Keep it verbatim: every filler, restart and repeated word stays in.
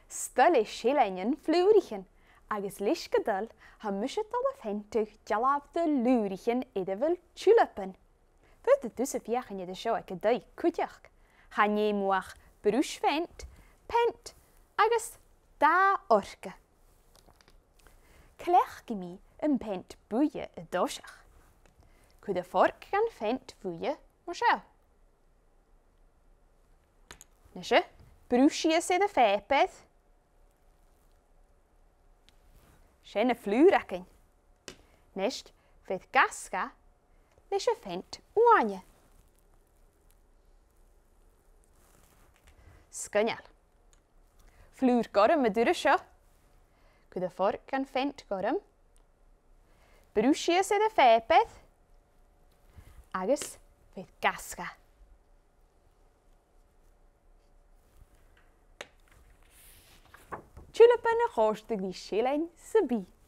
'S toil le Seilean flùraichean, agus leis gu dol, tha mise a' dol a pheantadh dealbh de fhlùraichean air a bheil tulaipean. Faodaidh tusa feuchainn air seo aig an taigh cuideachd. Chan fheum thu ach bruis pheant, peant agus dà fhoirc. Cleachdaidh mi am peant buidhe an toiseach. Cuir am forc dhan pheant bhuidhe mar seo. Nise, bruis sìos air a' phàipear. Sin am flùr againn. Nise, faodaidh tu gas dha leis a' pheant uaine. Sgoinneil. Flùr gorm an turas seo. Cuir am forc dhan pheant gorm. Bruis sìos air a' phàipear. Agus faodaidh tu gas dha. Tulaipean a chòrdadh ri Seilean sam bith.